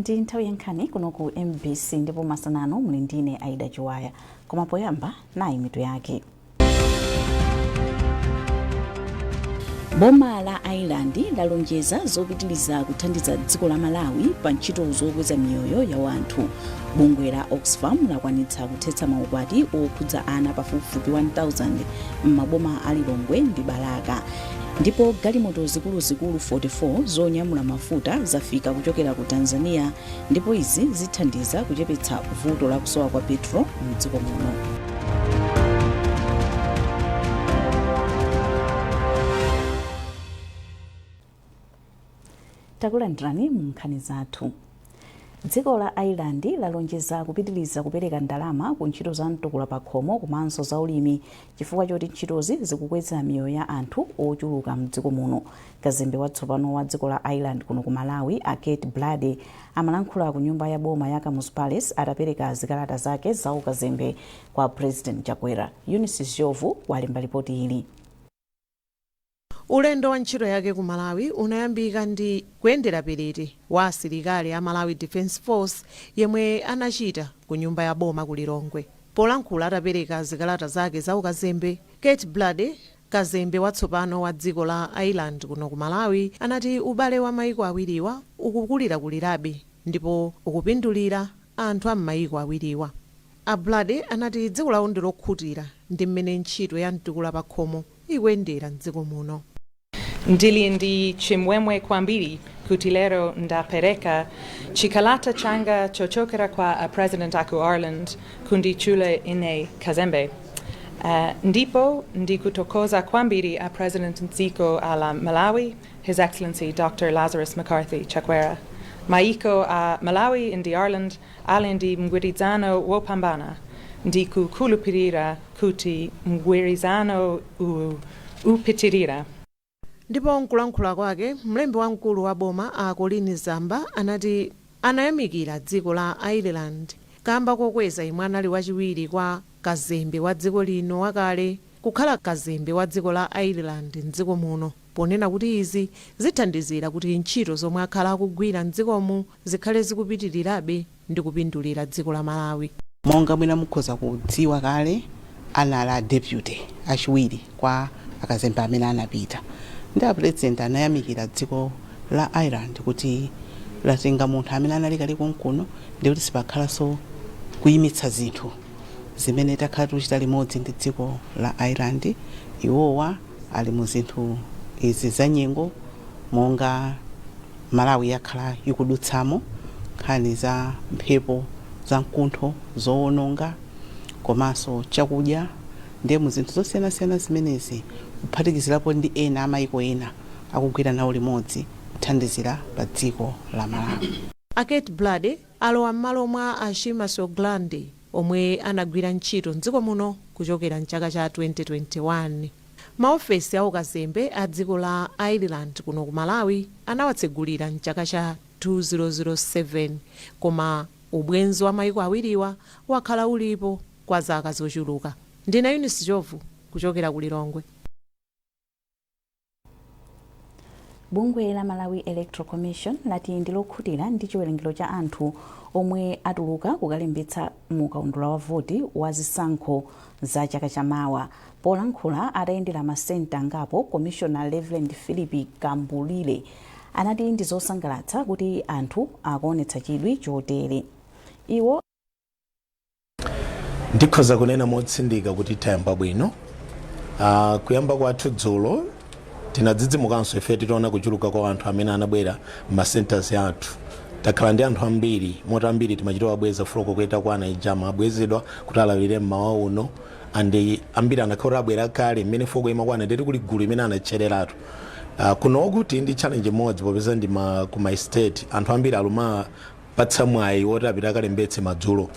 Ndi nthawi ya nkhani kuno ku MBC ndipo masana ano muli ndine Aida Chiwaya. Koma poyamba, nayi mitu yake. Boma la Ireland lalonjeza zopitiliza kuthandiza dziko la Malawi pa ntchito zokweza miyoyo ya wanthu. Bungwe la Oxfam lakwanitsa kuthetsa maukwati okhudza ana pafupifupi 1000 m'maboma a Lilongwe ndi Balaka. Ndipo galimoto zikuluzikulu 44 zonyamula mafuta zafika kuchokera ku Tanzania ndipo izi zithandiza kuchepetsa vuto la kusowa kwa petrol mdziko muno. Takulandirani mu nkhani zathu. Dziko la Ireland lalonjeza kupitiliza kupereka ndalama ku ntchito za mtukula pakhomo komanso za ulimi chifukwa choti ntchitozi zikukweza miyoyo ya anthu ochuluka mdziko muno. Kazembe watsopano wa dziko la Ireland kuno ku Malawi, a Kate Brady, amalankhula ku nyumba ya boma ya Kamuzu Palace atapereka zikalata zake za ukazembe kwa President Chakwera. Eunice Zhobvu walemba lipoti ili. Ulendo wa ntchito yake ku Malawi unayambika ndi kuyendera perete wa asilikali a Malawi Defence Force yemwe anachita ku nyumba ya boma ku Lilongwe. Polankhula atapereka zikalata zake za ukazembe, Kate Brady, kazembe watsopano wa dziko la Ireland kuno ku Malawi, anati ubale wa maiko awiriwa ukukulirakulirabe ndipo ukupindulira anthu a m'maiko awiriwa. A Brady anati dziko lawo ndi lokhutira ndi mmene ntchito ya mtukula pakhomo ikuyendera m'dziko muno. Ndili ndi chimwemwe kwambiri kuti lero ndapereka chikalata changa chochokera kwa a President aku Ireland kunditchula ine kazembe. Ndipo ndikuthokoza kwambiri a President mdziko la Malawi, His Excellency Dr. Lazarus McCarthy Chakwera. Maiko a Malawi ndi Ireland ali ndi mgwirizano wopambana. Ndikukhulupirira kuti mgwirizano uwu upitirira. Ndipo mkulankhula kwake, mlembi wamkulu wa boma a Colleen Zamba anati anayamikira dziko la Ireland kamba kokweza yemwe anali wachiwiri kwa kazembe wa dziko lino wakale kukhala kazembe wa dziko la Ireland mdziko muno, ponena kuti izi zithandizira kuti ntchito zomwe akhala akugwira mdzikomu zikhale zikupitirirabe ndi kupindulira dziko la Malawi. Monga mwina mukhoza kudziwa kale, anali a deputy achiwiri kwa akazembe amene anapita, ndi a President anayamikira dziko la Ireland kuti latenga munthu amene anali kale konkuno, ndikuti sipakhalanso kuyimitsa zinthu zimene takhala tikuchita limodzi ndi dziko la Ireland. Iwowa ali mu zinthu izi za nyengo monga Malawi yakhala ikudutsamo, nkhani za mphepo za mkuntho zowononga komanso chakudya, ndiye mu zinthu zosiyanasiyana zimenezi, kuphatikizirapo ndi ena amayiko ena akugwira nawo limodzi kuthandizira pa dziko la Malawi. A Kate Brady alowa m'malo mwa a Seamus O'Grady omwe anagwira ntchito mdziko muno kuchokera mchaka cha 2021. Maofesi a ukazembe a dziko la Ireland kuno ku Malawi anawatsegulira mchaka cha 2007, koma ubwenzi wa maiko awiriwa wakhala ulipo kwa zaka zochuluka. Ndine Eunice Jovu kuchokera ku Lilongwe. Bungwe la Malawi Electoral Commission lati ndi lokhutira ndi chiwerengero cha anthu omwe atuluka kukalembetsa mu kaundula wa voti wa zisankho za chaka chamawa. Polankhula atayendera masenta angapo, Commissioner Reverend Philip Kambulire anati ndi zosangalatsa kuti anthu akuonetsa chidwi chotere. Iwo Ndikhoza kunena motsindika kuti tayamba bwino. Kuyamba kwathu dzulo tinadzidzimukanso ife titaona kuchuluka kwa anthu amene anabwera m'ma centers athu. Takhala ndi anthu ambiri moti ambiri timachita wabweza 4 koloko itakwana ija, amabwezedwa kuti alawire mmawa uno, and ambiri anakhala kuti abwera kale mmene 4 koloko imakwana, ndeti kuli gulu imene anatchereratu. Kunoku tili ndi challenge imodzi popeza ndi ku ma estate, anthu ambiri alumapatsa mwayi woti apite akalembetse madzulo,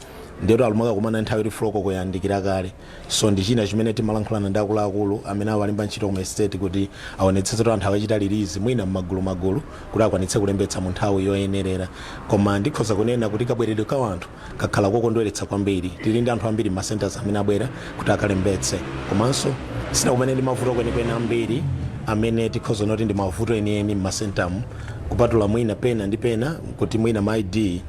ndiyoti alumakakumana nthawi yoti 4 koloko yayandikira kale. So ndi china chimene timalankhulana ndi akuluakulu amene awalemba ntchito ku estate kuti aonetsetse kuti anthu awachita release mwina m'magulu magulu kuti akwanitse kulembetsa mu nthawi yoyenerera. Koma ndikhoza kunena kuti kabweredwe ka anthu kakhala kokondweretsa kwambiri. Tili ndi anthu ambiri ma centers amene abwera kuti akalembetse, komanso sinakumane ndi mavuto kwenikweni ambiri amene tikhoza noti ndi mavuto enieni m'masentamu. Kupatula mwina pena ndi pena kuti mwina ma ID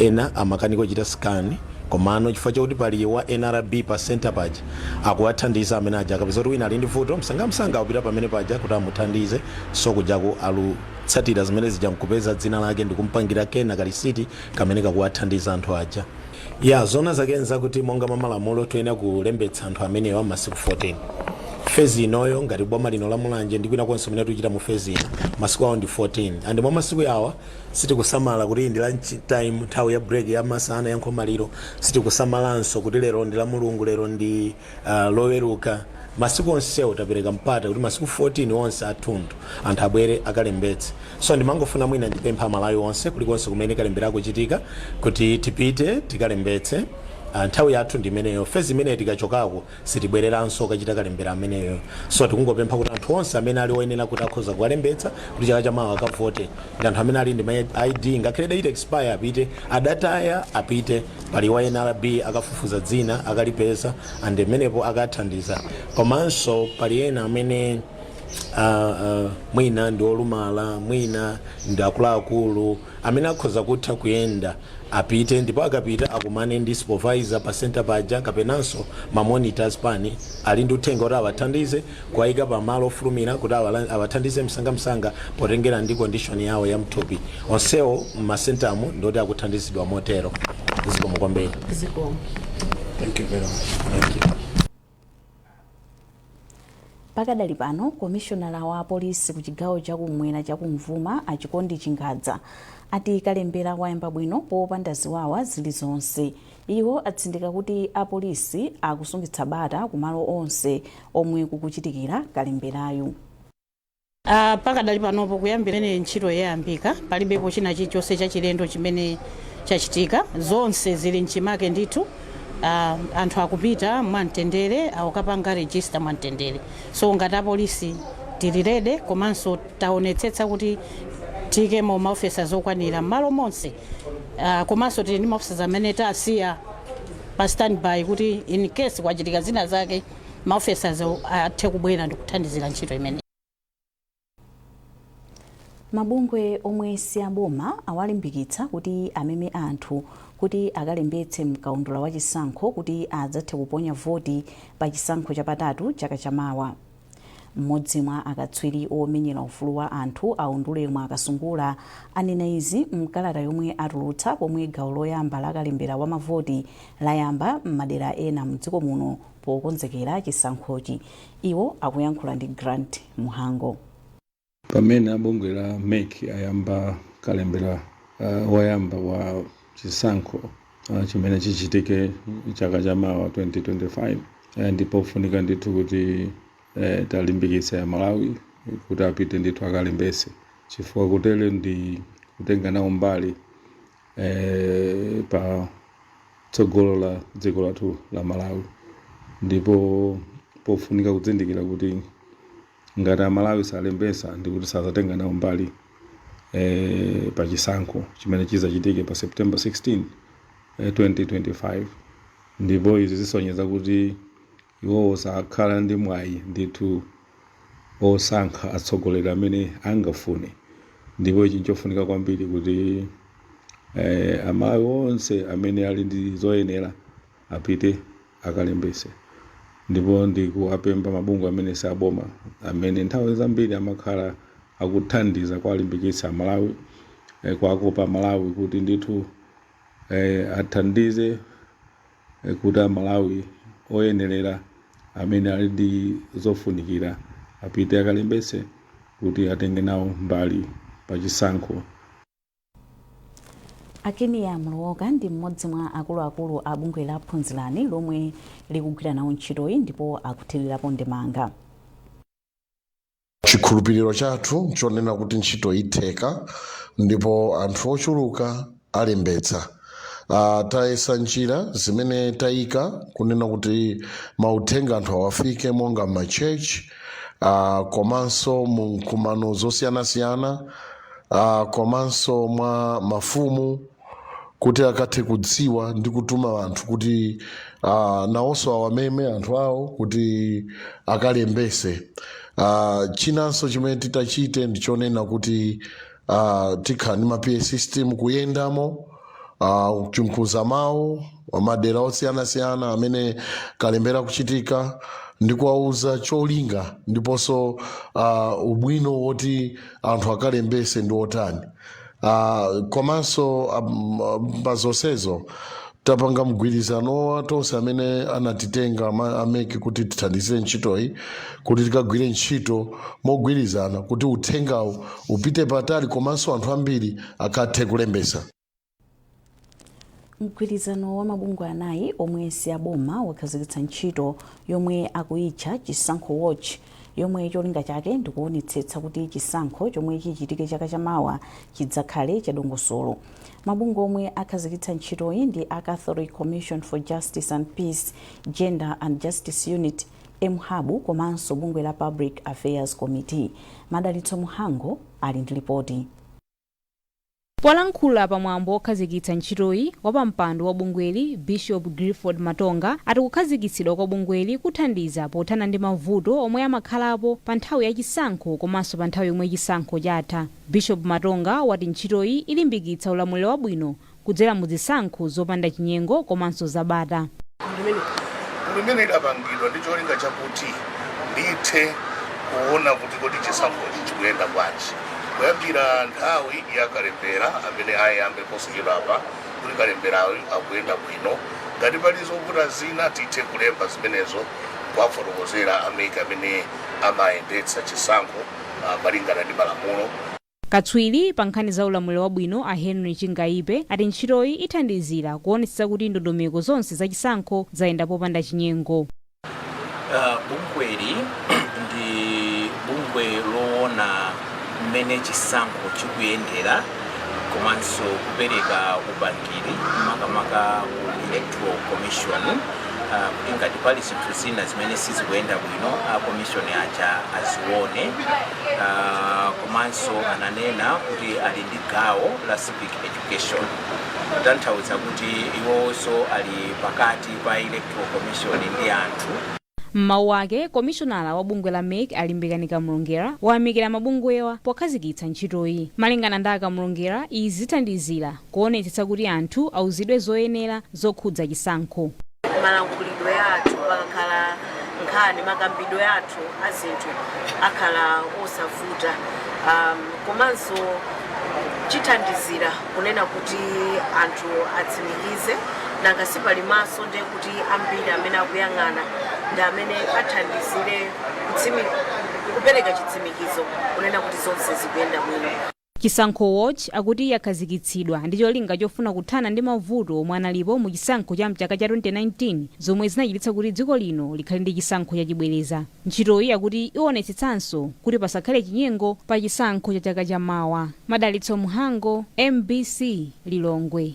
ena amakanika kuchita scan, komano chifukwa chakuti pali wa NRB pa center paja akuwathandiza amene aja, akapeza kuti wina ali ndi vuto, msangamsanga akupita pamene paja kuti amuthandize. So kujaku alutsatira zimene zija nkupeza dzina lake ndikumpangira kena kalisiti kamene kakuwathandiza anthu aja. Ya, zona zake nzakuti monga mwa malamulo tiyenera kulembetsa anthu amenewa masiku 14. Phase inoyo, ngati boma lino la Mulanje ndi kwina konse kumene tikuchita mu phase ino, masiku awo ndi 14. And mwa masiku awa sitikusamala kuti ndi lunch time, nthawi ya break ya masana ya nkhomaliro. Sitikusamalanso kuti lero ndi la Mulungu, lero ndi Loweruka. Masiku onsewo tapereka mpata kuti masiku 14 onse athunthu anthu abwere akalembetse. So ndimangofuna mwina ndipempha Amalawi onse kulikonse kumene kalembera kuchitika kuti tipite tikalembetse. Nthawi yathu ndi imeneyo. Phase imeneyo tikachokako sitibwereranso kachita kalembera ameneyo. So tikungopempha kuti anthu onse amene ali oyenera kuti akhoza kukalembetsa kuti chaka chamawa akavote, ndi anthu amene ali ndi ma ID, ngakhale adachita expire apite, adataya apite, pali wa NRB akafufuza dzina akalipeza and imenepo akathandiza. Komanso pali ena amene mwina ndi olumala, mwina ndi akuluakulu amene akhoza kutha kuyenda, apite. Ndipo akapita akumane ndi supervisor pa center paja kapenanso ma monitors pani ali ndi uthenga kuti awathandize kuwayika pamalo ofulumira kuti awathandize msangamsanga potengera ndi condition yawo ya mthupi. Onsewo mmasentamu ndoti akuthandizidwa motero. Zikomo kwambiri. Zikomo. Thank you very much. Thank you. Pakadali pano, komishonala wa apolisi ku chigawo chakumwera chakumvuma, Achikondi Chingadza, ati kalembera wayamba bwino popanda ziwawa zilizonse. Iwo atsindika kuti apolisi akusungitsa bata kumalo onse omwe kukuchitikira kalemberayu. Pakadali panopo, kuyambira imene ntchito yayambika, palibepo china chilichonse chachilendo chimene chachitika. Zonse zili mchimake ndithu. Anthu akupita mwamtendere, akukapanga register mwamtendere. So ngati apolisi tili ready, komanso taonetsetsa kuti tiyikemo ma officers okwanira m'malo monse, komanso tili ndi ma officers amene tasiya pa standby kuti in case kwachitika zina zake, ma officers athe kubwera ndi kuthandizira ntchito imene. Mabungwe omwe si aboma awalimbikitsa kuti ameme anthu kuti akalembetse mkaundula wa chisankho kuti adzathe kuponya voti pa chisankho chapatatu chaka chamawa. Mmodzi mwa akatswiri omenyera ufulu wa anthu, Aundule Mwakasungula, anena izi mkalata yomwe atulutsa pomwe gawo loyamba la kalembera wa mavoti layamba m'madera ena mdziko muno pokonzekera chisankhochi. Iwo akuyankhula ndi Grant Muhango. Pamene abungwe la MEC ayamba kalembera woyamba wa chisankho chimene chichitike chaka chamawa 2025, ndipo funika ndithu kuti talimbikitsa ya Malawi kuti apite ndithu akalembese, chifukwa kutere ndi kutenga nawo mbali pa tsogolo la dziko lathu la Malawi. Ndipo pofunika kudzindikira kuti ngati Amalawi salembesa, ndikuti sazatenga nawo mbali pa chisankho chimene chizachitike pa September 16, 2025. Ndipo izi zisonyeza kuti iwowo sakhala ndi mwayi ndithu osankha atsogoleri amene angafune. Ndipo ichi nchofunika kwambiri kuti Amalawi onse amene ali ndi zoyenera apite akalembese. Ndipo ndikuwapempha mabungwe amene si aboma, amene nthawi zambiri amakhala akuthandiza kuwalimbikitsa Amalawi, kuwakopa Amalawi kuti ndithu athandize kuti Amalawi oyenerera amene ali ndi zofunikira apite akalembese kuti atenge nawo mbali pa chisankho. Akenia Mluwoka ndi mmodzi mwa akuluakulu a bungwe la Phunzirani lomwe likugwira nawo ntchitoyi, ndipo akuthirirapo ndemanga. Chikhulupiriro chathu chonena kuti ntchito itheka ndipo anthu ochuluka alembetsa. Tayesa njira zimene tayika kunena kuti mauthenga anthu awafike, monga ma church, komanso mu nkumano zosiyanasiyana, komanso mwa mafumu, kuti akathe kudziwa ndi kutuma anthu kuti nawonso awameme anthu awo kuti akalembese. Chinanso chimene titachite ndi chonena kuti Tikhala ndi ma PA system kuyendamo, chimkuza mawu madera osiyanasiyana amene kalembera kuchitika ndi kuwauza cholinga ndiponso ubwino woti anthu akalembese ndi otani. Komanso pa zonsezo tapanga mgwirizano wa tonse amene anatitenga a MEC kuti tithandizire ntchitoyi, kuti tikagwire ntchito mogwirizana kuti uthengawu upite patali komanso anthu ambiri akathe kulembesa. Mgwirizano wa mabungwe anayi omwe si aboma wakhazikitsa ntchito yomwe akuyitcha Chisankho Watch, yomwe cholinga chake ndikuonetsetsa kuti chisankho chomwe chichitike chaka chamawa chidzakhale chadongosolo. Mabungwe omwe akhazikitsa ntchitoyi ndi a Catholic Commission for Justice and Peace, Gender and Justice Unit, MHub komanso bungwe la Public Affairs Committee. Madalitso Muhango ali ndi ripoti. Polankhula pamwambo wokhazikitsa ntchitoyi, wapampando wa bungweli Bishop Clifford Matonga ati kukhazikitsidwa kwa bungweli kuthandiza pothana ndi mavuto omwe amakhalapo pa nthawi ya chisankho komanso pa nthawi yomwe chisankho chatha. Bishop Matonga wati ntchitoyi ilimbikitsa ulamuliro wabwino kudzera mu zisankho zopanda chinyengo komanso zabata. Limene lidapangidwa ndi cholinga chakuti lithe kuona kuti kodi chisankhochi chikuyenda bwanji, kuyambira nthawi ya kalembera amene ayambe posachedwapa, kuti kalemberayo akuyenda bwino. Ngati pali zovuta zina, tithe kulemba zimenezo kuwafotokozera a MEC amene amayendetsa chisankho malingana ndi malamulo. Katswiri pa nkhani za ulamuliro wabwino a Henry Chingaipe ati ntchitoyi ithandizira kuonetsetsa kuti ndondomeko zonse zachisankho zayenda popanda chinyengo. Bungweli ndi bungwe loona mmene chisankho chikuyendera komanso kupereka upangiri, makamaka ku Electoral Commission, kuti ngati pali zinthu zina zimene sizikuyenda bwino, a commission aja azione. Komanso ananena kuti ali ndi gawo la civic education, kutanthauza kuti iwonso ali pakati pa Electoral Commission ndi anthu. M'mawu ake, komishonala wa bungwe la MEC Alimbikani Kamlongera wayamikira mabungwewa pokhazikitsa ntchitoyi. Malingana ndi Akamlongera, izi zithandizira kuonetsetsa kuti anthu auzidwe zoyenera zokhudza chisankho. Malankhulidwe athu pakakhala nkhani, makambidwe athu a zinthu akhala osavuta, komanso chithandizira kunena kuti anthu atsimikize. Nanga sipali maso, ndiye kuti ambiri amene akuyang'ana ndi amene athandizire kupereka chitsimikizo kunena kuti zonse zikuyenda bwino. Chisankho Watch akuti yakhazikitsidwa ndi cholinga chofuna kuthana ndi mavuto omwe analipo mu chisankho cha mchaka cha 2019, zomwe zinachititsa kuti dziko lino likhale ndi chisankho chachibwereza. Ntchitoyi akuti ionetsetsanso kuti pasakhale chinyengo pa chisankho cha chaka chamawa. Madalitso Mhango, MBC, Lilongwe.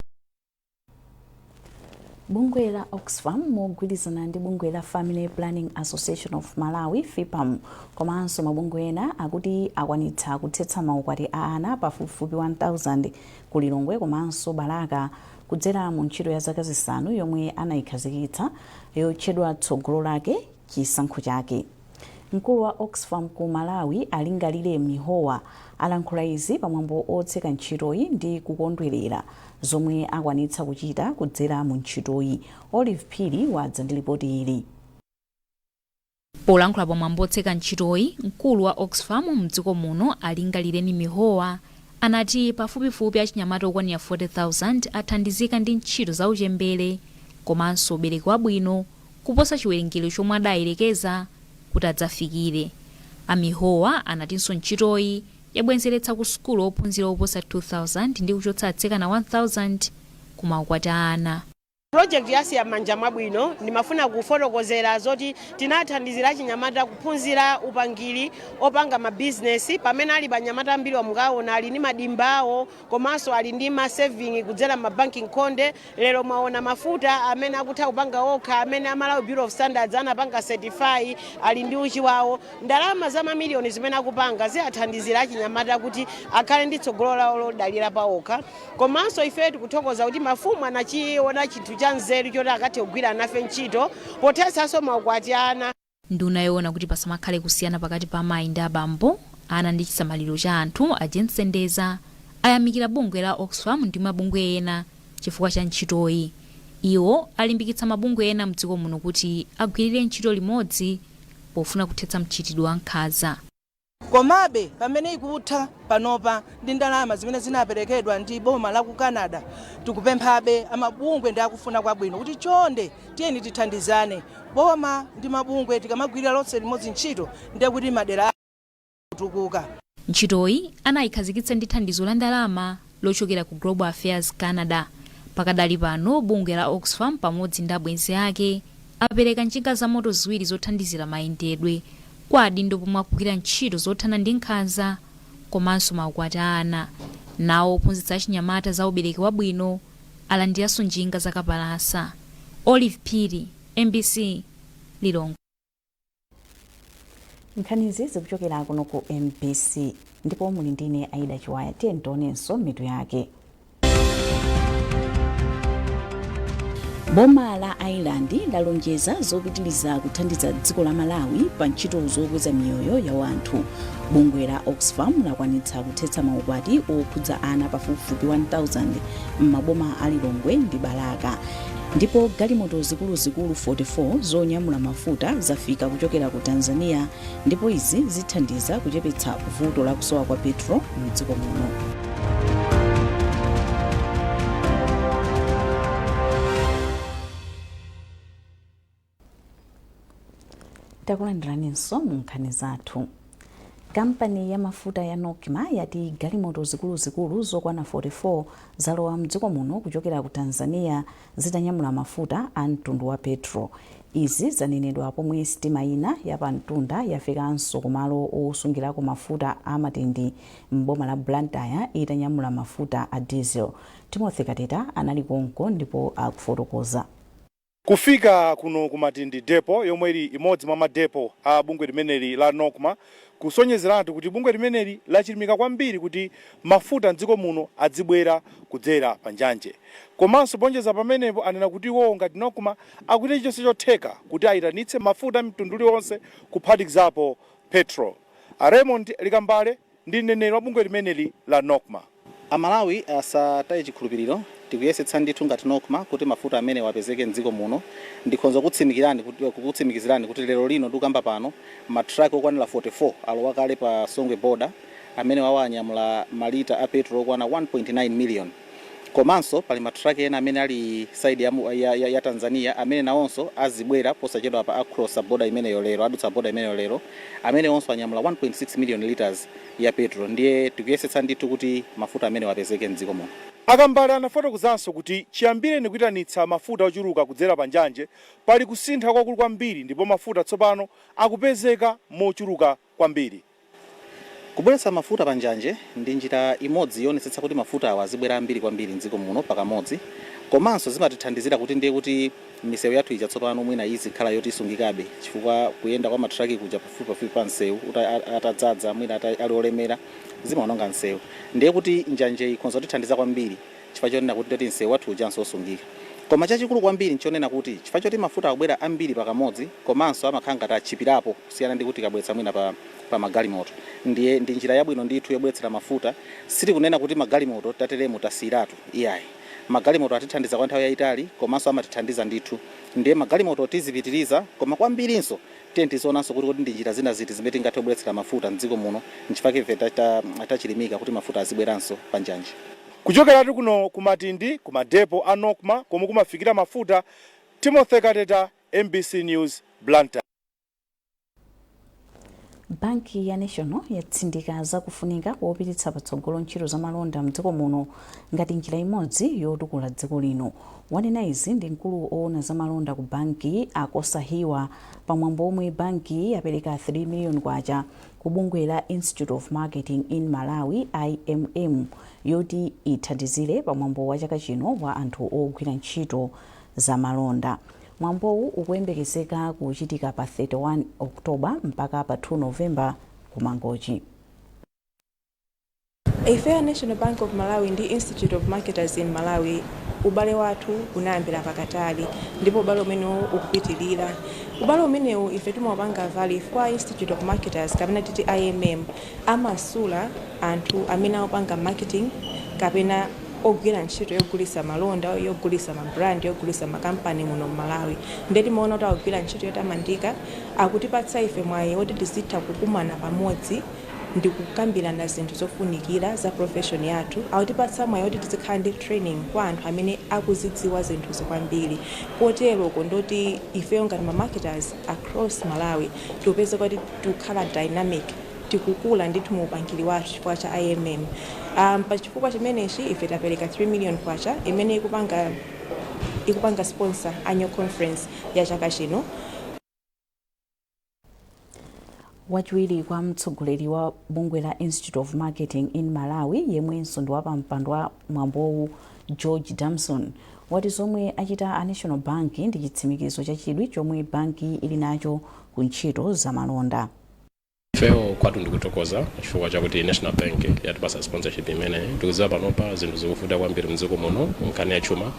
Bungwe la Oxfam mogwirizana ndi bungwe la Family Planning Association of Malawi, FPAM, komanso mabungwe ena akuti akwanitsa kuthetsa maukwati a ana pafupifupi 1000 ku Lilongwe komanso Balaka kudzera mu ntchito ya zaka 5 yomwe anayikhazikitsa yotchedwa Tsogolo Lake Chisankho Chake. Mkulu wa Oxfam ku Malawi Alingalire Mihowa alankhula izi pamwambo otseka ntchitoyi ndi kukondwerera zomwe akwanitsa kuchita kudzera mu ntchitoyi. Olive Phiri wadza ndi ripoti ili. Polankhula pamwambo otseka ntchitoyi, mkulu wa Oxfam mdziko muno Alingalireni Mihowa anati pafupifupi achinyamata okwanira 40,000 athandizika ndi ntchito za uchembere komanso ubereki wabwino, kuposa chiwerengero chomwe adayerekeza kuti adzafikire. Amihowa anatinso ntchitoyi yabwezeretsa ku sukulu ophunzira oposa 2000 ndi kuchotsa atsikana 1000 ku maukwati a ana. Project yasiya m'manja mwabwino. Ndimafuna kufotokozera zoti tinathandizira achinyamata kuphunzira upangiri opanga mabizinesi. Pamene ali panyamata ambiri wamukaona ali ndi madimba awo, komanso ali ndi ma saving kudzera mabanki nkhonde. Lero mwaona mafuta amene akutha kupanga okha, amene a Malawi Bureau of Standards anapanga certify. Ali ndi uchi wawo. Ndalama za mamiliyoni zimene akupanga ziyathandizira achinyamata kuti akhale ndi tsogolo lawo lodalira paokha. Komanso ife tikuthokoza kuti mafumu anachiona chinthu cha nzeru choti akathe kugwira nafe ntchito pothetsanso maukwati ana. Nduna yoona kuti pasamakhale kusiyana pakati pa amayi ndi abambo. Ana ndi chisamaliro cha anthu, a Jane Sendeza, ayamikira bungwe la Oxfam ndi mabungwe ena chifukwa cha ntchitoyi. Iwo alimbikitsa mabungwe ena mdziko muno kuti agwirire ntchito limodzi pofuna kuthetsa mchitidwe wa nkhanza. Komabe pamene ikutha panopa ndi ndalama zimene zinaperekedwa ndi boma la ku Canada, tikupemphabe amabungwe ndi akufuna kwabwino kuti chonde tiyeni tithandizane, boma ndi mabungwe. Tikamagwirira lonse limodzi ntchito, ndiye kuti madera kutukuka. Ntchitoyi anayikhazikitsa ndi thandizo la ndalama lochokera ku Global Affairs Canada. Pakadali pano bungwe la Oxfam pamodzi ndi abwenzi ake apereka njinga za moto ziwiri zothandizira mayendedwe kwa adindo pomwe akugwira ntchito zothana ndi nkhanza komanso maukwati a ana. Nawo ophunzitsa achinyamata za ubereki wabwino alandiranso njinga zakapalasa. Olive Phiri, MBC, Lilongwe. Nkhanizi zikuchokera kuno ku MBC ndipo muli ndine Aida Chiwaya. Tiye tionenso mitu yake. Boma la Ireland lalonjeza zopitiliza kuthandiza dziko la Malawi pa ntchito zokweza miyoyo ya wanthu. Bungwe la Oxfam lakwanitsa kuthetsa maukwati okhudza ana pafupifupi 1000 m'maboma a Lilongwe ndi Balaka. Ndipo galimoto zikuluzikulu 44 zonyamula mafuta zafika kuchokera ku Tanzania ndipo izi zithandiza kuchepetsa vuto la kusowa kwa petrol mdziko muno. Takulandiraninso mu nkhani zathu. Kampani ya mafuta ya NOCMA yati galimoto zikuluzikulu zokwana 44 zalowa mdziko muno kuchokera ku Tanzania zitanyamula mafuta a mtundu wa petrol. Izi zanenedwa pomwe sitima ina yapamtunda yafikanso kumalo osungirako mafuta a Matindi m'boma la Blantyre itanyamula mafuta a diesel. Timothy Kateta anali konko ndipo akufotokoza. Kufika kuno ku Matindi Depot, yomwe ili imodzi mwa madepo a bungwe limeneli la NOCMA, kusonyezeratu kuti bungwe limeneli lachilimika kwambiri kuti mafuta mdziko muno adzibwera kudzera pa njanje. Komanso poonjeza pamenepo, anena kuti iwowo ngati NOCMA akuchita chilichonse chotheka kuti ayitanitse mafuta a mtundu uliwonse, kuphatikizapo petrol. A Raymond Likambale ndi mneneri wa bungwe limeneli la NOCMA. Amalawi asataye chikhulupiriro, tikuyesetsa ndithu ngati NOCMA kuti mafuta amenewa apezeke m'dziko muno. Ndikhonza kukutsimikizirani kuti lero lino ndikukamba pano, ma truck okwanira 44 alowa kale pa Songwe border, amenewawa anyamula malita a petrol okwana 1.9 million. Komanso pali ma truck ena amene ali side ya Tanzania amene nawonso azibwera posachedwapa, acrossa border imeneyo lero, adutsa border imeneyo lero, amenewonso anyamula 1.6 million litres ya petrol. Ndiye tikuyesetsa ndithu kuti mafuta amenewa apezeke m'dziko muno. A Kambale anafotokozanso kuti chiyambireni kuitanitsa mafuta ochuluka kudzera pa njanje, pali kusintha kwakulu kwambiri ndipo mafuta tsopano akupezeka mochuluka kwambiri. Kubweretsa mafuta pa njanje ndi njira imodzi yoonetsetsa kuti mafuta awa azibwera ambiri kwambiri m'dziko muno pakamodzi, komanso zimatithandizira kuti ndiye kuti misewu yathu ija tsopano mwina izikhala yoti isungikabe, chifukwa kuyenda kwa matraki kuja pafupipafupi pa msewu atadzadza, mwina ali olemera, zimaononga msewu. Ndiye kuti njanjeyi ikhonza kutithandiza kwambiri chifukwa chonena kuti ndoti msewu wathu ujanso osungika. Koma chachikulu kwambiri nchonena kuti chifukwa choti mafuta akubwera ambiri pakamodzi, komanso amakhala ngati atchipirapo kusiyana ndi kuti tikabweretsa mwina pa magalimoto, ndiye ndi njira yabwino ndithu yobweretsera mafuta. Sitikunena kuti magalimoto tateremu tasiyiratu, iyayi. Magalimoto atithandiza kwa nthawi yayitali komanso amatithandiza ndithu, ndiye magalimoto tizipitiriza, koma kwambirinso tiye tizionanso kuti kodi ndi njira zina ziti zimene tingathe kubweretsera mafuta mdziko muno. Nchifukwa ife tachilimika kuti mafuta azibweranso pa njanji. Kuchokeratu kuno ku Matindi, ku madepo a NOCMA komwe kumafikira mafuta, Timothy Kateta, MBC News, Blantyre. Banki ya National yatsindika zakufunika kopititsa patsogolo ntchito za malonda mdziko muno ngati njira imodzi yotukula dziko lino. Wanena izi ndi mkulu oona za malonda ku banki, a Kosa Hiwa, pamwambo omwe banki yapereka 3 million kwacha ku bungwe la Institute of Marketing in Malawi, IMM, yoti ithandizire pamwambo wa chaka chino wa anthu ogwira ntchito za malonda. Mwambowu ukuyembekezeka kuchitika pa 31 October mpaka pa 2 November ku Mangochi. Ife a National Bank of Malawi ndi Institute of Marketers in Malawi Ubale wathu unayambira pakatali ndipo ubale umenewu ukupitilira. Ubale umenewu ife timaupanga value kwa Institute of Marketers kapena titi IMM amasula anthu amene akupanga marketing kapena ogwira ntchito yogulitsa malonda, yogulitsa ma brand, yogulitsa makampani muno m'Malawi. Ndiye timaona kuti akugwira ntchito yotamandika, akutipatsa ife mwayi woti tizitha kukumana pamodzi ndikukambirana zinthu zofunikira za profession yathu. Akutipatsa mwayi woti tizikhala ndi training kwa anthu amene akuzidziwa zinthuzi kwambiri. Koteroko ndoti ifeyo ngati ma marketers across Malawi tikupezeka kuti tikukhala dynamic, tikukula ndithu mu upangiri wathu chifukwa cha IMM. Pa chifukwa chimenechi ife tapereka 3 million kwacha imene ikupanga sponsor annual conference ya chaka chino. Wachiwiri kwa mtsogoleri wa bungwe la Institute of Marketing in Malawi yemwenso ndi wapampando wa mwambowu George Damson wati zomwe achita a National Bank ndi chitsimikizo cha chidwi chomwe banki ili nacho ku ntchito za malonda. Ifeyo kwathu ndikuthokoza chifukwa chakuti National Bank yatipasa sponsorship imeneyi. Tikudziwa panopa zinthu zikuvuta kwambiri mdziko muno nkhani ya chuma,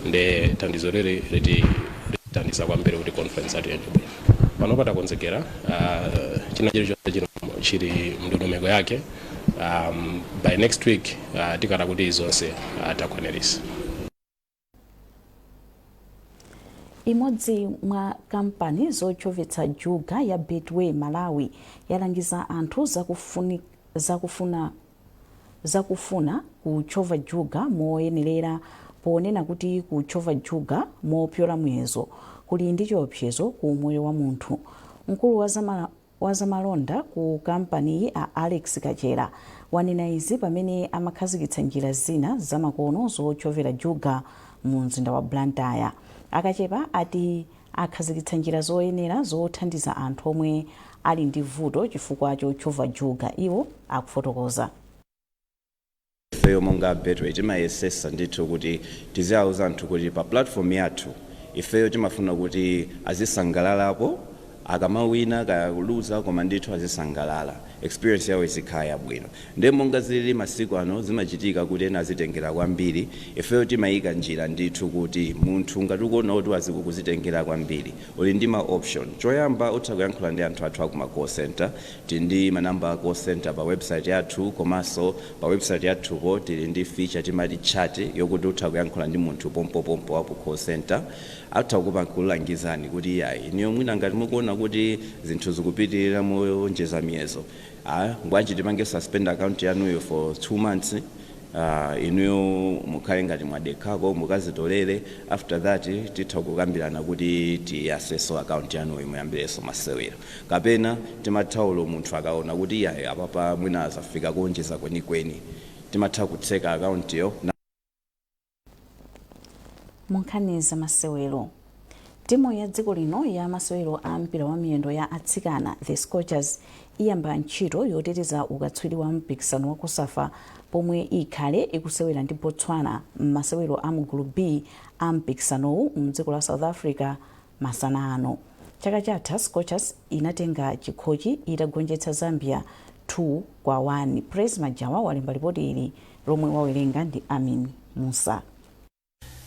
nde thandizo lili litithandiza kwambiri kuti conference yathu iyende bwino. Panopa takonzekera, china chilichonse chili mndondomeko yake. By next week tikhala kuti zonse takwanirisa. Imodzi mwa kampani zotchovetsa juga ya Betway Malawi yalangiza anthu zakufuna kutchova juga moyenerera ponena kuti kutchova juga mopyola muyezo kuli ndi chiopsezo ku umoyo wa munthu. Mkulu wa zamalonda ku kampaniyi a Alex Kachera wanena izi pamene amakhazikitsa njira zina zamakono zotchovera juga mu mzinda wa Blantyre. A Kachera ati akhazikitsa njira zoyenera zothandiza anthu omwe ali ndi vuto chifukwa chotchova juga. Iwo akufotokoza. Ifeyo monga Betway timayesesa ndithu kuti tiziwauza anthu kuti pa platform yathu ifeyo timafuna kuti azisangalalapo akamawina kaya kuluza, koma ndithu azisangalala, experience yawo izikhala yabwino. Ndiye monga zilili masiku ano, zimachitika kuti ena azitengera kwambiri. Ifeyo timayika njira ndithu kuti munthu ngati ukuona kuti wazikukuzitengera kwambiri, uli ndi ma option. Choyamba, utha kuyankhula ndi anthu athu akuma call center. Tili ndi manamba a call center pa website yathu, komanso pa website yathupo tili ndi feature timati chat yokuti utha kuyankhula ndi munthu pompopompo wa ku call center. Atha kukulangizani kuti iyayi, inuyo mwina ngati mukuona kuti zinthu zikupitirira moonjeza miyezo, ah, bwanji tipange suspend account yanuyo for 2 months, inuyo mukhale ngati mwadekhako, mukazitolere. After that titha kukambirana kuti tiyasenso account yanuyo, muyambirenso masewero. Kapena timatha olo munthu akaona kuti iyayi, apapa mwina azafika kuonjeza kwenikweni, timatha kutseka akauntiyo. Mu nkhani za masewero, timu ya dziko lino ya masewero a mpira wa miyendo ya atsikana, The Scorchers, iyamba ntchito yoteteza ukatswiri wa mpikisano wa COSAFA pomwe ikhale ikusewera ndi Botswana m'masewero a mugulu B a mpikisanowu mdziko la South Africa masana ano. Chaka chatha Scorchers inatenga chikhochi itagonjetsa Zambia 2 kwa 1. Praise Majawa walemba lipoti ili lomwe wawerenga ndi Amin Musa.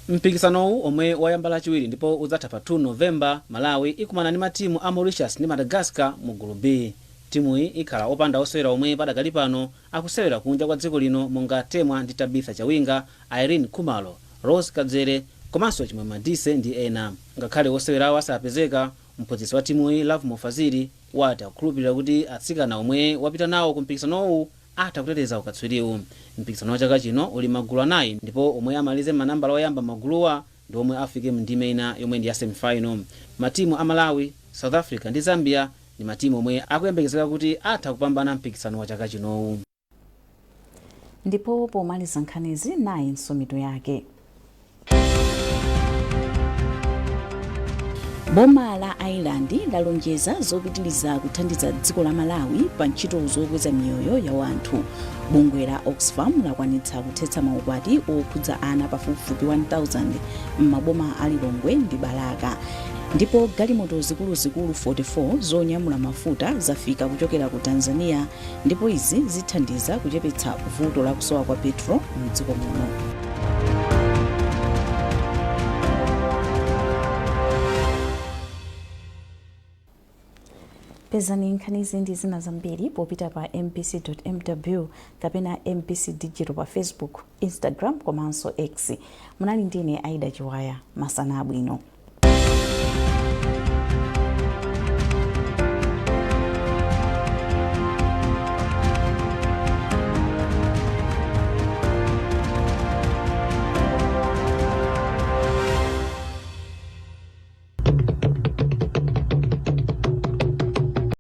Mpikisanowu omwe wayamba Lachiwiri ndipo udzatha pa 2 November, Malawi ikumana ndi matimu a Mauritius ndi Madagascar mu gulu B. Timuyi ikhala opanda osewera omwe padakali pano akusewera kunja kwa dziko lino monga Temwa ndi Tabitha Chawinga, Irene Khumalo, Rose Kadzere komanso Chimwemwe Madise ndi ena. Ngakhale osewerawo asapezeka, mphunzitsi wa timuyi Lovemore Fazili wati akukhulupilira kuti atsikana omwe wapita nawo ku mpikisanowu atha kuteteza ukatswiriwu. Mpikisano wa chaka chino uli magulu anayi ndipo omwe amalize manambala oyamba m'maguluwa ndi omwe afike mndime ina yomwe ndi ya semi-final. Matimu a Malawi, South Africa ndi Zambia ndi matimu omwe akuyembekezeka kuti atha kupambana mpikisano wa chaka chinowu. Ndipo pomaliza nkhanizi, nayinso mitu yake. Boma la Ireland lalonjeza zopitiliza kuthandiza dziko la Malawi pa ntchito zokweza miyoyo ya wanthu. Bungwe la Oxfam lakwanitsa kuthetsa maukwati okhudza ana pafupifupi 1000 m'maboma a Lilongwe ndi Balaka. Ndipo galimoto zikuluzikulu 44 zonyamula mafuta zafika kuchokera ku Tanzania ndipo izi zithandiza kuchepetsa vuto la kusowa kwa petrol mdziko muno. Pezani nkhanizi ndi zina zambiri popita pa mbc.mw kapena MBC Digital pa Facebook, Instagram komanso X. Munali ndine Aida Chiwaya. Masana abwino.